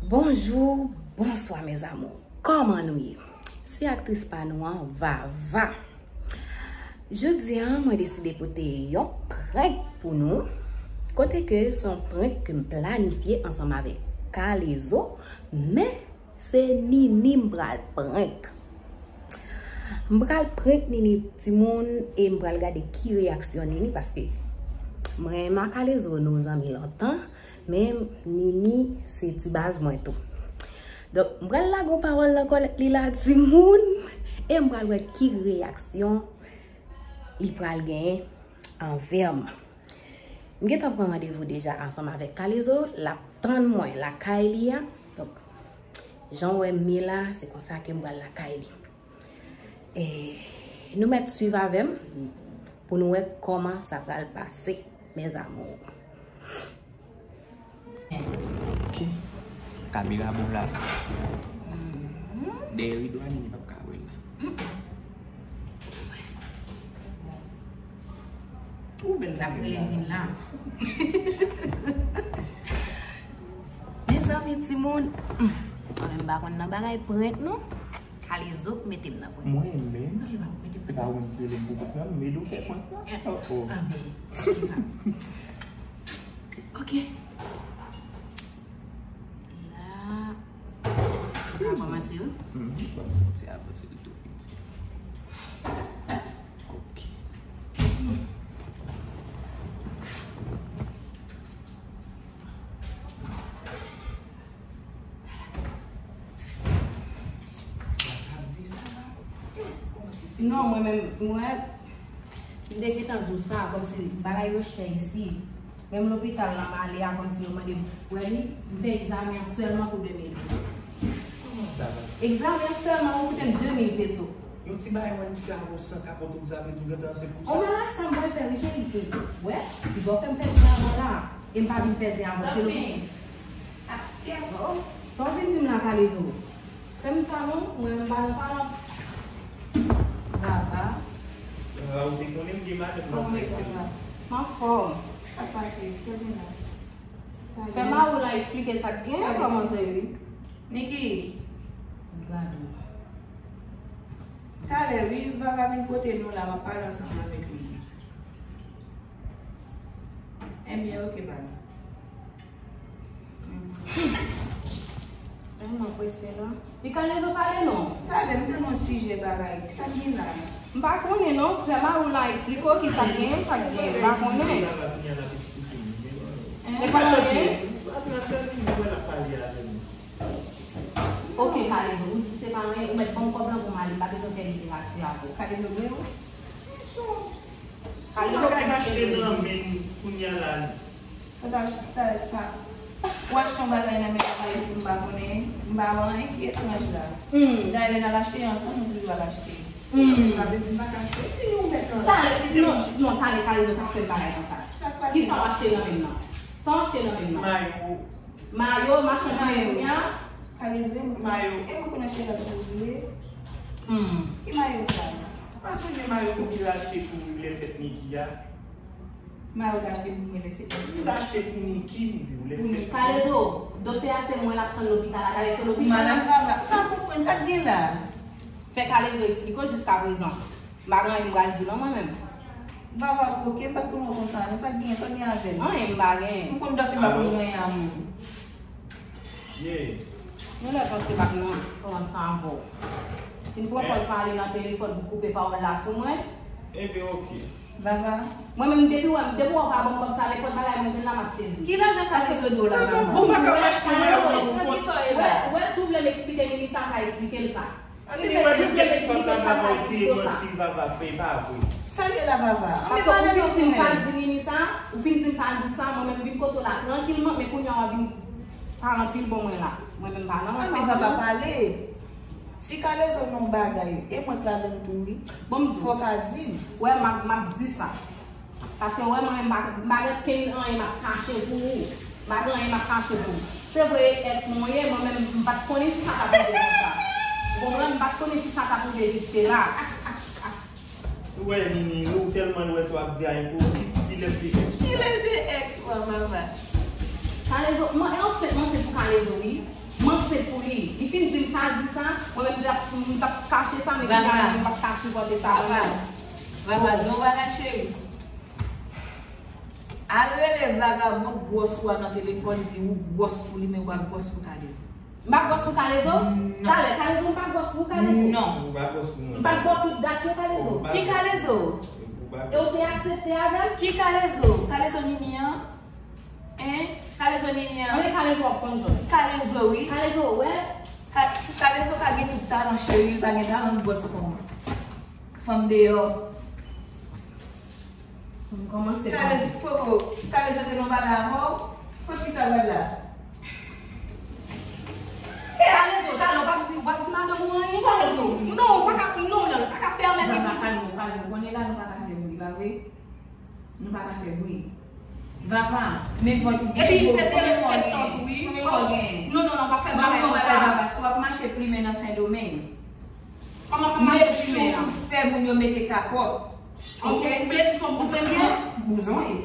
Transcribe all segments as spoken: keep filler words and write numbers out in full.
Bonjou, bonswa mes amours. Kòman nou ye? Se aktris pa nou an, Vava. Jodi a, mwen deside pote yon prank pou nou. Kote ke se yon prank ke m planifye ansanm avèk Kalezo, men se Nini m pral prank. M pral prank Nini timoun e m pral gade ki reyaksyon Nini, paske mwen renmen Kalezo, nou zanmi lontan, men Nini se ti baz mwen tou. Donk, m pral lage yon pawòl nan kòlèt li la, timoun, e m pral wè ki reyaksyon li pral genyen anvè m. M gentan pran randevou deja ansanm avèk Kalezo, l ap tann mwen lakay li a. Donk, jan w wè m ye la, se konsa ke m pral lakay li. E nou mèt swiv avè m pou nou wè kòman sa pral pase, mes amours. Ok. Kamera bon la. Dèyè rido a, Nini p ap ka wè l la. Ou bèl kamera. Mezanmi, timoun. Mwen menm pa konn nan bagay prank non. Kalezo k mete m nan prank. Mwen menm? Se pa ou menm ki rele m pou prank nan, m rele w fè prank nan. Oh, oh. Ah, men, se sa. Ok. La. Ou ka kòmanse, wi. Mhm, ban m fè yon ti avanse l tou piti. Ok. Non, mwen menm, mwen, m te gentan di w sa, kòmsi bagay yo chè isi. Menm lopital la m ale a, kòmsi yo mande m, wè li, m fè egzamen an sèlman pou de mil peso. Kòman sa va? Egzamen an sèlman, ou koute m de mil peso. Yon ti bagay mwen ki fè avè w san ka pote w zape tou gentan, se pou sa. O, men la, sa m pral fè, wi, cheri, pou wè, ki bò fè m fè zen avè w la, e m pa vin fè zen avè w, se lopital. Ah, yes, oh. Sa w vin di m la, Kalezo? Fè m sa non, mwen m pa nan palan. Vava. Vava, ou te konnen m gen madanm nan prese. M anfòm. Sa k pase? Sa gen la? Fè mari w lan eksplike sa k gen, kòman se? Niki. Gade. Talè, wi, Vava vin kote nou la, m ap pale ansanm avèk li. Ebyen, ok, baz. Vrèman prese la. Li ka lèzo pale non. Talè, m te nan sijè bagay. Sa k gen la? M pa konnen non. Fè mari w lan eksplike w kisa k gen, sa k gen. M pa konnen. E pa anyen. Ok, Kalezo, ou di se pa anyen, ou mèt ban m kòb lan pou m ale, m pa bezwen fè literati avè w. Kalezo, vre wi. Kalezo, ou pa ka achte nan men m kounye a la. Sa ta, sa, sa. Ou achte yon bagay nan men yon bagay pou m pa konnen, m pa wè anyen ki etranj la. Hmm. Dayè lè n al achte ansanm, nou toujou al achte. Hmm. Sa vle di m pa ka achte, epi ou mèt nan. Talè, non, non, talè, Kalezo, pa fè m bagay konsa. Sa k pase? Kisa w achte nan men m nan? Sa w achte nan men m nan? Mayo. Mayo, machann mayo, kounye a. Kalezo, e mwen, mayo. E mwen konnen cheri a toujou vle. Hmm. Ki mayo sa? Ou pa sonje mayo Niki te achte pou lè fèt Niki a? Mayo te achte pou mwen lè fèt Niki. Ou te achte pou Niki, m di w, lè fèt Niki. Kalezo, doktè a se mwen l ap tann lopital la, talè se lopital la. Madan Vava, m pa konprann sa k gen la. Fè Kalezo eksplike w jiskaprezan. M pa gen anyen m pral di non mwen menm. Vava, ok, m pa t konn wè w konsa non, sa k gen, sa k gen avè l? Anyen m pa gen. M konn dòfi m pa konn gen anyen a moun. Ye. Yon lè panse m ap nan pran san avè w. Fin pran pòz pale nan telefòn pou koupe pawòl la sou mwen. Ebyen, ok. Vava. Mwen menm depi w wè m, depi w wè w pa ban m kòb sa, nenpòt bagay mwen jwenn la m ap sezi. Ki lajan Kalezo dwe w la, Vava? Bon, m pa ka achte anyen pou ou. Wè, wè, si w vle m eksplike Nini sa, m ka eksplike l sa. Ann li wè de kèk fwa sa Vava, ou di e manti Vava fè, e pa vre. Sa l ye la, Vava? Paske ou fin di m pa di Nini sa, ou fin di m pa di sa, mwen menm vin kote w la trankilman, men kounye a w ap vin pale anpil bò mwen la. Mwen menm pa nan rans avè w. Ann men Vava pale. Si Kalezo nan yon bagay, e mwen k ladann tou wi. Bon, m di w. Fò w ka di m. Wè, m ap, m ap di sa. Paske wè mwen, m pa, m pa gen kenn anyen m ap kache pou ou. M pa gen anyen m ap kache pou ou. Se vre, èks mwen w ye, mwen menm, m pa t konnen si sa t ap rive konsa. Ou konprann? M pa t konnen si sa t ap rive jiske la. Ou wè, Nini, ou tèlman lwès w ap di a enposib, kilè l te èks ou sa? Kilè l te èks ou a, Vava? Kalezo, mwen, e ansent mwen se pou Kalezo, wi. Li, li fin di m pa di sa, mwen menm m t ap, m t ap kache sa, men kounye a la, mwen m p ap ka sipòte sa mwen menm. Vava, di yon bagay, cheri. Al rele vagabon gwòs ou a nan telefòn, di ou gwòs pou li, men ou pa gwòs pou Kalezo. M pa gwòs pou Kalezo? Non. Talè, Kalezo, m pa gwòs pou ou, Kalezo? Non. Ou pa gwòs pou mwen. M pa t ba w tout dat yo, Kalezo? Ou pa gwòs. Ki Kalezo? Ou pa gwòs. E ou te aksepte avè m? Ki Kalezo? Kalezo Nini an? Hein? Kalezo Nini an? Anben Kalezo w ap konn jwenn. Kalezo, wi. Kalezo, w wè? Ka-, Kalezo ka gen tout talan, cheri, li pa gen talan gwòs kòman. Fanm deyò. M kòmanse pale. Kalezo, Popo, Kalezo te nan bagay avè w? Kot fi sa w gad la? Kalezo, talè w pa di, w pa di madanm ou anyen, Kalezo. Non, ou pa ka, non, non, ou pa ka pèmèt li. Vava, kalme w, kalme w. Konnen la, nou pa ka fè bri, pa vre? Nou pa ka fè bri. Vava, men vant ou byen gwo. Epi se derespektan tou, wi. Konbyen vant ou genyen? Non, non, non, pa fè bagay konsa. Vava, si w ap mache plimen nan Sendomeng, kòman pou mache plimen an? Make sure ou fè moun yo mete kapòt. Ok? Ou vle di se yon bouzen m ye? Bouzen w ye.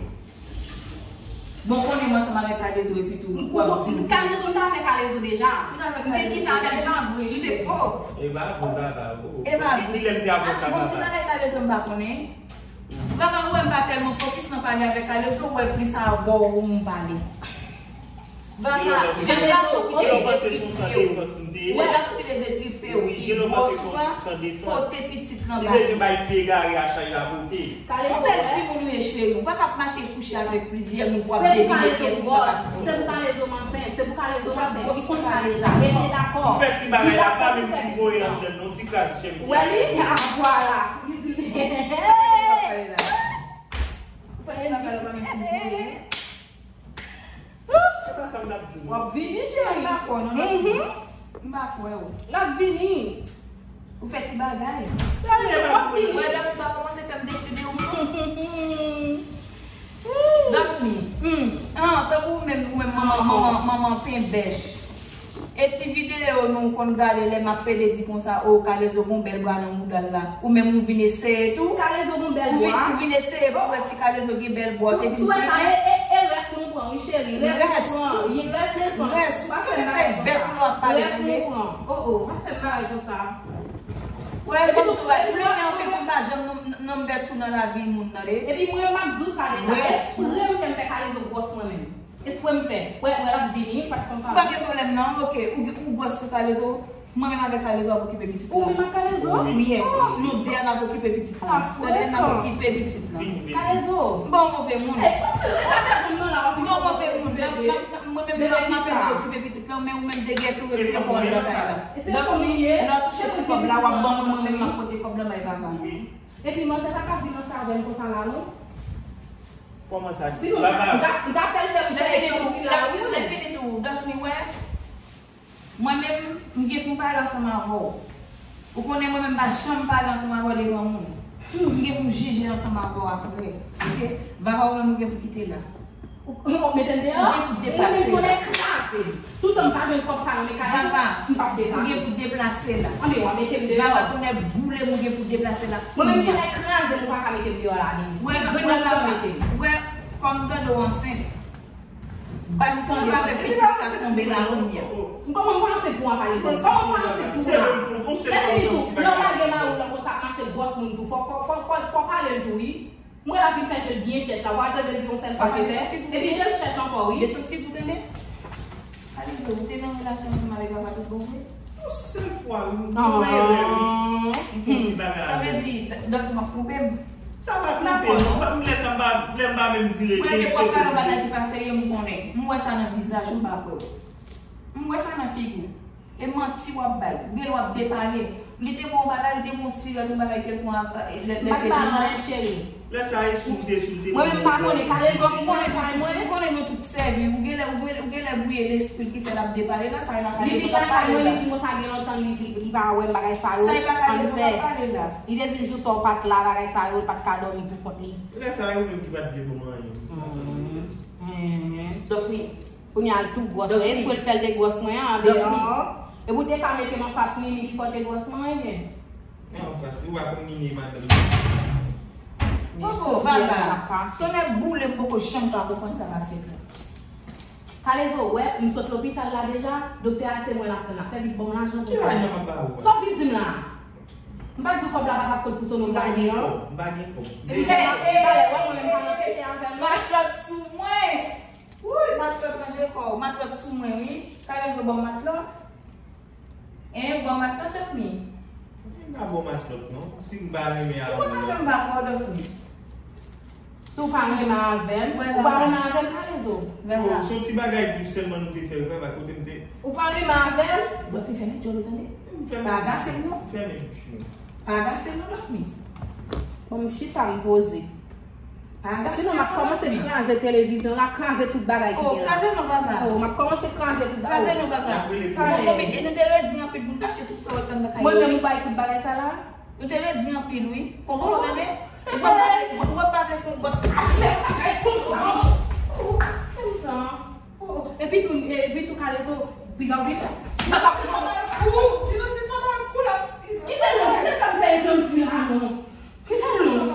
Bon, konnen m ansanm avèk Kalezo epi tou, w ap di m. Kalezo, m t avèk Kalezo deja. M te kite avèk Jean, m te, oh. E pa vre, Vava, oh. E pa vre. Kilè m te avè w sa, Vava? Bon, ti bagay Kalezo m pa konnen. Vava, ou wè m pa tèlman fokis nan pale avèk Kalezo, ou wè plis avè w m pale. Vava, jan gason kite detripe w, jan gason kite detripe w, ki gwòs ou a, pote pitit lan ba li. Li bezwen bay ti egare a chay la pote. Yon bèl timoun ou ye, cheri. Ou pa ka ap mache kouche avèk plizyè moun pou ap devine kiyès ki papa pitit. Se pou Kalezo m ansent. Se pou Kalezo m ansent. Li konn sa deja. E li te dakò. Ou fè ti bagay la, pa menm fin voye anndan non, ti kras jèm. Wè li? A, vwala. Li di li. Ou fè ti bagay la, pa menm fin voye. Se pa sa m t ap di w. W ap vini, cheri. M pa kwè w, non. Mhm. M pa kwè w. L ap vini. Ou fè ti bagay. Talè w ap vini. Wè, Daphne pa kòmanse fè m desi de ou, non. Daphne. Hmm. Ah, tankou ou menm, ou menm, manman, manman, manman penbèch. E ti videyo nou konn gade lè m ap pede di konsa, o, Kalezo gon bèl bra nan mouda l la. Ou menm ou vin eseye tou. Kalezo gon bèl bra. Ou vin, ou vin eseye pou wè si Kalezo gen bèl bra. Ou te vin premye. Si w wè sa, e, e, e rès nou pran, wi, cheri. Rès nou pran. Rès. Rès nou pran. Rès. Ou pa fè m bagay konsa. Bèk ou lè w ap pale tande. Rès nou pran. Oh, oh, pa fè m bagay konsa. Wè, epi tou, tou, wè, plimen an, epi tou, m pa janm nonm, nonm bèk tou nan lavi moun nan, de. Epi mwen, m ap di w sa deja. Rès. Espre m fè m fè Kalezo gwòs mwen menm. Espre m fè. Wè, wè, l ap vini, pa t konn sa. Pa gen pwoblèm, non, ok. Ou, ou gwòs pou Kalezo. Mwen menm avèk Kalezo ap okipe pitit la. Ou menm ak Kalezo? Wi, yes. Nou de a n ap okipe pitit la. Nou de a n ap okipe pitit la. Kalezo. M pa yon move moun. M pa yon move moun. N ap, n ap, mwen menm, m ap, m ap ede okipe pitit la, men ou menm degè tou retire kò w anndan kay la. Donk, lè w touche ti kòb la, w ap ban mwen, mwen menm m ap pote kòb la bay papa. Epi manzè pa ka vin ansanm avè m konsa la, non. Kòman sa? Si nou, m ta, m ta fè l fè m fè yon ti la, wi, men. Lè fini tou, Daphne, wè. Mwen menm, m gen pou m pale ansanm avè w. Ou konnen mwen menm m pa janm pale ansanm avè w devan moun. Hmm. M gen pou m jije ansanm avè w apre. Ok? Vava, ou menm ou gen pou kite la. Ou, ou mete m deyò? Ou gen pou deplase la. Mwen menm konnen kraze m. Toutan m pa jwenn kòb sa nan men Kalezo, m p ap deplase. Vava, ou gen pou deplase la. Anben, w ap mete m deyò. Vava, tonnè boule m, ou gen pou deplase la. Mwen menm konnen kraze m, ou pa ka mete m deyò la, Denis. Wè, grenn nan ou pa mete m. Wè, kòm m tande w ansent. Ban m tande, ou pa fè pitit sa tonbe la kounye a. Kòman m panse pou an pale konsa? Kòman m panse pou an? Lè fini tou, lè w lage mari w lan konsa ap mache gwòs moun tou, fò, fò, fò, fò, fò pale l tou, wi. Mwen la vin fè je l byen chèch la, w al tande l di yon sèl fwa te fè, epi je l chèch ankò, wi. Desann figi w tande. Kalezo, ou te nan relasyon ansanm avèk papa tout bon vre? Yon sèl fwa, wi. Mwen erè, wi. M fè yon ti bagay avè l. Sa vle di, Daphne, w ap twonpe m? Sa pa twonpe m, non. M lè sa m pa, lè m pa menm di rete, m sou bagay ki pa serye, m konnen. M wè sa nan vizaj ou, m pa kwè w. M wè sa nan figi w. E manti w ap bay. Oubyen w ap depale. Li te bon bagay, li te bon sirèt, yon bagay kèlkonk, lè, lè te vin. M pa t bay anyen, cheri. Lè sa e sou m te, sou l te. Mwen menm m pa konnen, Kalezo vin lakay mwen. M konnen nou tout sèvi. Ou genlè, ou genlè, ou genlè bwiye lespri l ki fè l ap depale. Lè sa e lakay Kalezo. Li vin lakay mwen, li di m konsa gen lontan, li di li pa wè m, bagay sa yo. Sa e pa Kalezo k ap pale la. Li te di m jou sa w pa t la, bagay sa yo, li pa t ka dòmi pou kont li. Lè sa e ou menm ki pa t vle ban m anyen. Daphne. Kounye a l tou gwòs mwen. Espre l fè l te gwòs mwen an, andedan an. Epi w te ka mete m anfas Nini ki fè w te gwòs mwen, ebyen. Mwen anfas li, w pa konn Nini e madanm li. Poko, Baba. Tonnè boule m, poko janm ka konprann sa k ap fèt la. Kalezo, wè, m sot lopital la deja, doktè a se mwen l ap tann la. Fè vit ban m lajan pou... Ki lajan m ap ba ou a? Sa w vin di m la? M pa di w kòb la pa t ap kot pou sonografi an? M pa gen kòb, m pa gen kòb. Epi talè, wè mwen menm pa nan tete avè m. Matlòt sou mwen. Wouy, matlòt ranje kò w. Matlòt sou mwen, wi. Kalezo ban m matlòt. En, ou ban m matlòt, Dòfmi? M pa ba w matlòt, non. Si m pa renmen avè w. Ou pa fè m ba kò w, Dòfmi. Si w pa renmen avè m, ou pa renmen avè m, Kalezo. Oh, se yon ti bagay dout sèlman nou te fè, Vava, kote m te... Ou pa renmen avè m? Dòfmi, fèmen djòl ou, tande. Pa agase m, non. Fèmen bouch ou. Pa agase m, non, Dòfmi. Bon, m chita, m poze. Sinon, m ap kòmanse kraze televizyon la, kraze tout bagay ki gen la. Oh, kraze non, Vava. Oh, m ap kòmanse kraze tout bagay. Kraze non, Vava. Bon, e nou te redi anpil pou n kache tout sa w wè k ap nan kay yo. Mwen menm, ou bay tout bagay sa la? Nou te redi anpil, wi. Konprann ou, tande? Ou wè m pa vle, ou wè m pa vle fè yon bòt. Ap fè bagay konsa, an. Konsa. Oh, epi tou, epi tou, Kalezo, piga w vin. Kite non, kite fè m fè egzanp sila non. Kite non.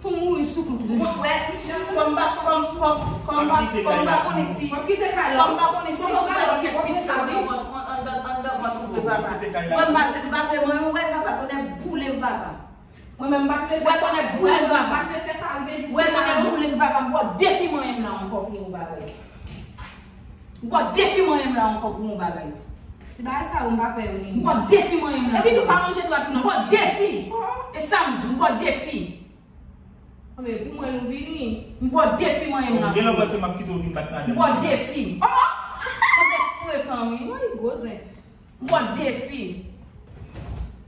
Pou mouri sou kont ou. Mwen, wè, kòm m pa, kòm, kòm, kòm m pa, kòm m pa konnen si, kòm m pa konnen si yon bagay ki pitit anndan vant, anndan, anndan vant ou vre, Vava. Mwen, m pa, m pa vle, mwen, wè, Vava, tonnè boule m, Vava. Mwen menm, m pa t vle fè sa. Wè, tonnè boule m, Vava. M pa t vle fè sa rive jis la. Wè, tonnè boule m, Vava. M ba w defi manyen m la ankò pou yon bagay. M ba w defi manyen m la ankò pou yon bagay. Ti bagay sa yo, m pa pè yo, Nini. M ba w defi manyen m la ankò. Epi tou pa lonje dwèt ou nan figi m. M ba w defi. E sa m di, m ba w defi. Anben, pou mwen nou vini. M ba w defi manyen m la ankò. Gen lè w panse m ap kite w vin bat madanm. M ba w defi. Oh! Panse frekan, wi. Woy, gwo zen. M ba w defi.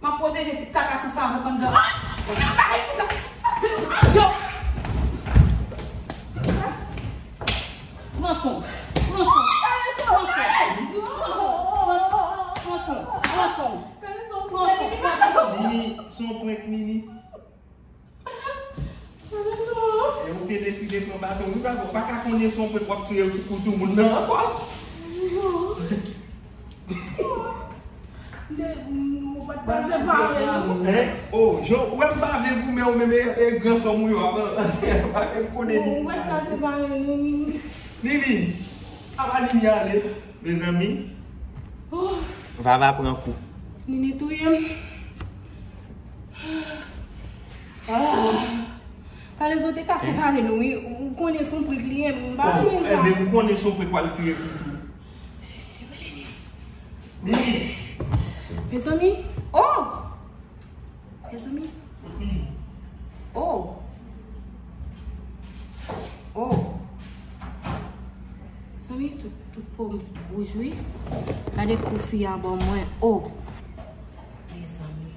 M ap pwoteje ti kaka san savon k anndan. Ah! Fè yon bagay konsa. Yo! Pran son. Pran son. Pran son. Pran son. Pran son. Pran son. Pran son. Pran son. Nini, se yon prank, Nini. E ou te deside pran baton, wi, papa, ou pa ka konnen se yon prank w ap tire ti kou sou moun nan ankò. Ou pa t ka separe nou. Hein? Oh, Jean, ou wè m pa vle goumen ou menm e, e gran fanm ou yo ap, pa ke m konnen Nini. Ou pa t ka separe nou. Nini, apa Nini ale? Mezanmi, oh. Vava pran kou. Nini touye m. Ah. Kalezo te ka separe nou, wi. Ou konnen se yon prank li ye, m pa renmen sa. Oh, enben, ou konnen se yon prank w al tire kou tou. Nini. Mezanmi, oh! Mezanmi. Oh. Oh. Mezanmi, tout, tout po m wouj, wi. Gade kou fi a ban mwen. Oh. Mezanmi.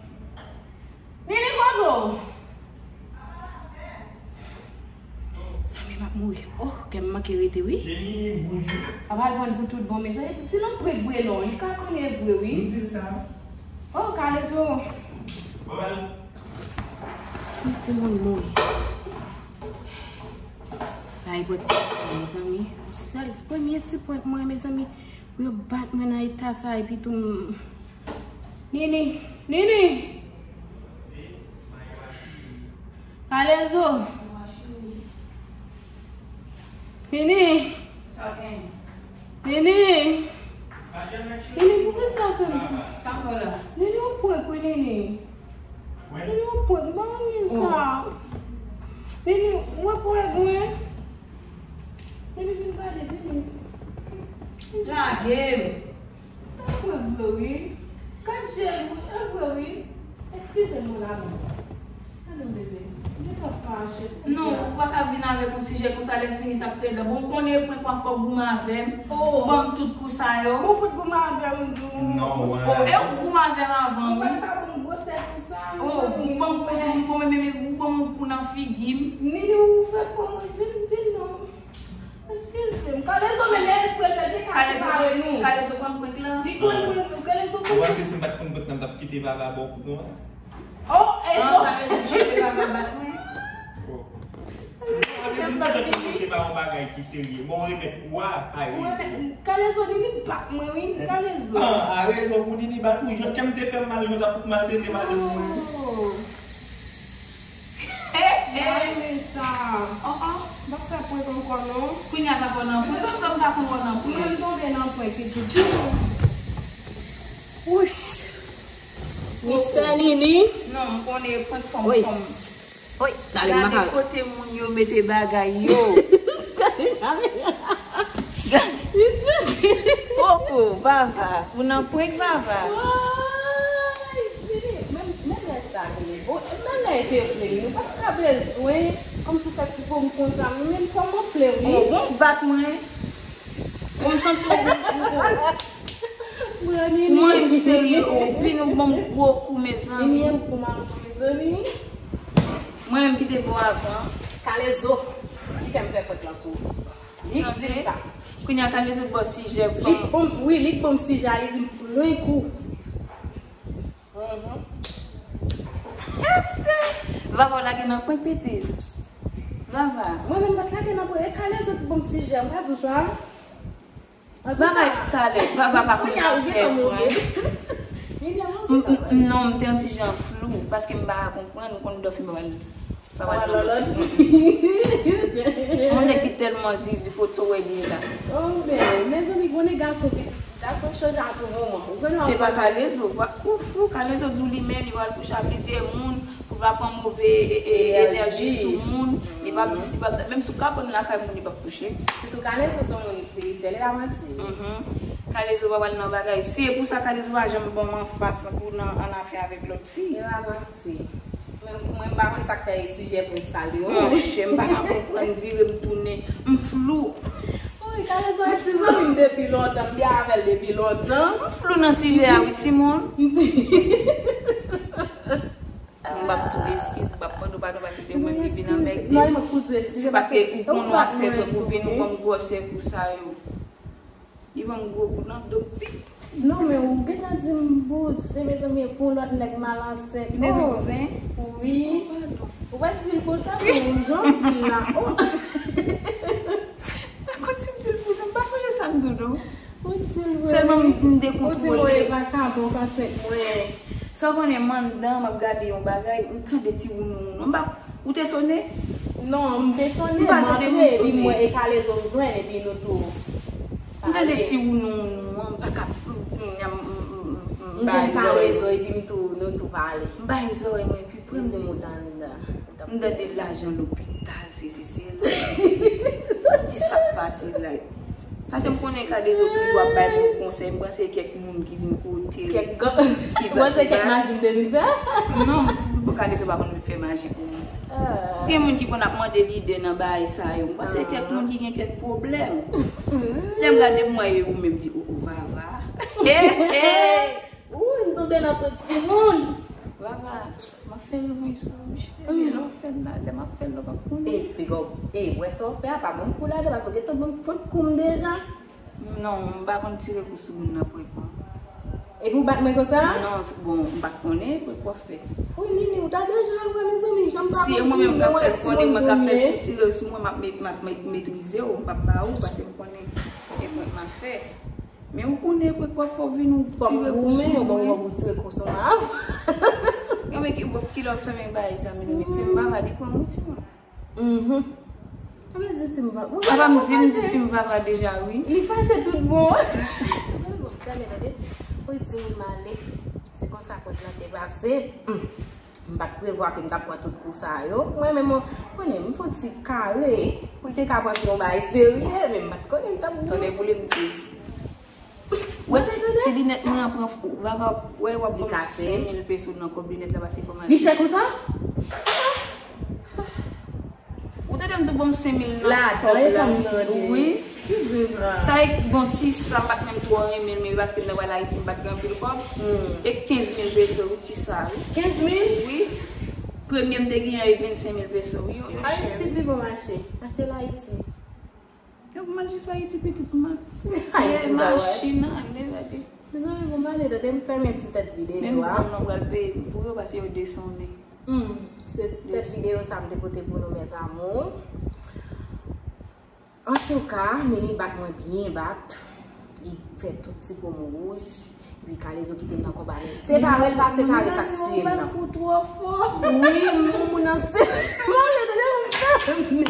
Nini, kote w? Zanmi m ap mouri. Oh, kè m manke rete, wi. Papa l pran pou tout bon, mezanmi. Ti non pre vre non, li ka konnen vre, wi. M di l sa. Oh, Kalezo. Zanmi timoun mouri. Ay, pran ti, mezanmi. Sèl premye ti prank mwen, mezanmi. Pou yo bat mwen nan eta sa, epi tou m Nini! Nini! Kalezo! Nini! Nini! Nini, poukisa w fè m sa? Nini, yon prank wi, Nini. Nini, yon prank, m pa renmen sa. Nini, mwen prank mwen. Nini, vin gade, vini. Lage m. E vre, vre, wi. Gad je l, wi. E vre, wi. Eskize m, mon amour. Gade m, bebe. M gentan fache. Non, ou pa ka vin avèk yon sijè konsa, lè fini sa k pi edan. Bon, ou konnen prank w ap fè, w goumen avè m. Oh. Ban m tout kou sa yo. Ou fout goumen avè m, tou. Non, wè. Oh, e ou goumen avè m avan, wi. Ou pa ta ban m gwosè konsa, mezanmi. Oh, ou ban m kou tou, wi, bon, men, men, men, ou ban m yon kou nan figi m. Nini, ou fè kòman? Vin, vin, non. Eskize m. Kalezo menm espre l fè te ka separe nou. Kalezo konn prank lan. Li konn prank, Kalezo konn. Ou panse si m pa t konn prank lan, m t ap kite Vava ba w kou konsa? Oh, e sa. Sa vle di kite Vava bat mwen? Oh. Sa vle di m gentan konnen se pa yon bagay ki serye. Bon, ou remèt kou a, a, ou remèt, Kalezo, Nini bat mwen, wi, Kalezo. Ah, a rezon pou Nini bat ou. Jan kè m te fè m mal, jan w t ap maltrete madanm mwen. Oh. Hey, hey. Gade sa. Oh, oh. M p ap fè prank ankò non. Kounye a m ap nan prank, m pa konn wè nan prank. Mwen m tonbe nan prank pitit. Wouch. Mistè Nini. Non, m konnen prank fanm fanm. Oi, gade kote moun yo mete bagay yo. Gade kamera. Poko, Vava. Ou nan prank, Vava. Woy, Nini, men, men lè sa, Nini. Bon, men lè te vle, Nini. Ou pa t ka bezwen, kòmsi w fè ti prank konsa, Nini, kòman w vle, wi? Oh, bon, bat mwen. Bon, m santi w, w, w, w. Mwen, Nini. Mwen, m serye, oh, vin ou ban m gwo kou, mezanmi. Nini, pou m al, mezanmi. Mwen menm ki te bon avan. Kalezo ki fè m fè prank lan sou ou. Li k di m sa. Kounye a Kalezo ba w sijè. Li k ban m, wi, li k ban m sijè a, li di m prank ou. Mhm. Vava w lage nan prank pitit. Vava. Mwen menm m pa t lage nan prank, e Kalezo ki ban m sijè, m pa di w sa. Vava talè, Vava pa konn fè prank. Non, m te yon ti jan flou, paske m pa konprann, m konn dòf m pa wè l. Pa wè l nan lòd. Yon nèg ki tèlman zizi, foto wè li la. Oh, men, mezanmi, konnen gason pitit, gason chanje a tou moman. Ou konnen. Se pa Kalezo, ou flou, Kalezo di w li menm, li pral kouche a plizyè moun. Pou pa pran move e, e, enèji sou moun, li p ap, li p ap, menm sou kabann lakay moun, li p ap kouche. Sitou Kalezo se yon moun espirityèl, e pa manti. Mhm. Kalezo pa pral nan bagay. Se pou sa Kalezo pa janm ban m anfas tankou nan, annafè avèk lòt fi. E pa manti. Mwen, mwen, m pa konn sa k fè e sijè prank sa li, non. Monchè, m pa ka konprann, vire m tounen. M flou. Wi, Kalezo e ti zanmi m depi lontan, m byen avè l depi lontan. M flou nan sijè a, wi, timoun. M di M p ap tou eskiz, m p ap mande w padon paske se ou menm ki vin anmègde. Non, li mank pou tou eskize. Se paske ou konn w ap fè prank, ou vin ou ban m gwosè kou sa yo. Li ban m gwo kou nan do m pik. Non, men ou gentan di m bouze, mezanmi, pou yon lòt nèg m al ansent. Ou te di bouze? Wi. Oh, padon. Ou pa t di l konsa, men jan w di l la. Oh. Pa konn si m di l bouze, m pa sonje sa m di w, non. Ou di l vre. Sèlman m, m dekontwole. Ou di mwen e vakabon k ansent mwen. Sa w konnen, m anndan, m ap gade yon bagay, m tande ti wounou wounou. M pa, ou te sone? Non, m te sone, m antre, epi m wè e Kalezo m jwenn, epi nou tou pale. M tande ti wounou wounou an, m pa ka, m di moun nan, m, m, m, m, m bay zòrèy. M jwenn Kalezo, epi m tou, nou tou pale. M bay zòrèy mwen, epi pran m di moun anndan. M tande lajan lopital, se, se, se la. Ki sa k pase la? Paske m konnen Kalezo toujou ap bay moun konsèy. M panse kèk moun ki vin kote l. Kèk gan-, ou panse kèk maji m te vin fè? Non, bon, Kalezo pa konn fè maji pou moun. Ah. Gen moun ki konn ap mande lide nan bagay sa yo. M panse kèk moun ki gen kèk pwoblèm. Lè m gade m wè e ou menm di, "Oh, oh, Vava." Hey, hey! Ou, m tonbe nan prank timoun. Vava, m ap fè revanj sou ou, cheri. Lè w fè m la, lè m ap fè l, ou p ap konnen. E, piga w, e, wè sa w fè a, pa ban m kou ladan, paske w gentan ban m trant kou m deja. Non, m pa konn tire kou sou moun nan prank mwen. Epi w bat mwen konsa? Non, se, bon, m pa t konnen prank w ap fè. Wi, Nini, ou ta deja wè, mezanmi, jan m pa konn kou, mwen wè timoun goumen. Si e mwen menm k ap fè l, si w tire sou mwen, m ap met-, m ap met-, metrize w, m p ap ba ou, paske m konnen e prank m ap fè. Men ou konnen prank w ap fè w vin ou tire kou sou mwen. Fò m goumen, ou ban m wòb ou tire kou sou mwen avan. Gade ki, ki lè w fèmen bagay sa, mezanmi. Ti m Vava, li pran m wi, timoun. Mhm. Sa vle di Ti m Vava. Apa m di m di Ti m Vava deja, wi. Li fache tout bon. Sa bon, sa men tande. Wi, timoun, m ale. Se konsa prank lan te pase. Hmm. M pa t prevwa ke m t ap pran tout kou sa yo. Mwen menm, mwen, konnen, m fè yon ti kare pou l te ka panse yon bagay serye, men m pa t konnen m t ap. Tande boule m sezi. Wè ti, ti linèt mwen an pran, Vava, wè w ap ban m senk mil peso nan kòb linèt la, pase fò m ale. Li chè konsa? Ou tande m tou ban m senk mil nan kòb la. Wi. Ki zezra. Sa e bon ti sa, m pa t menm twò renmen l, men paske m nan pral Ayiti, m pa t gen anpil kòb. Hmm. E kenz mil peso, wi, ti sa, wi. Kenz mil? Wi. Premye m te genyen e vennsenk mil peso, wi, yo, yo chè, wi. Ayiti pi bon mache. Achte l Ayiti. Yo, m al jis Ayiti, pitit mwen. Ayiti, machin ale, gade. Mezanmi, bon, m ale, tande m fèmen ti tèt videyo a. Menm zam nan pral peye pou yo, paske yo desonnen. Hmm, se ti tèt videyo sa m te pote pou nou, mes amours. Antouka, Nini bat mwen byen bat. Li fè tout ti po m wouj. Epi Kalezo kite m nan konba, men separe l pa separe, sa k tiye m nan. Ou twò fò. Wi, m yon moun nan se-, m ale, tande m fè. Men,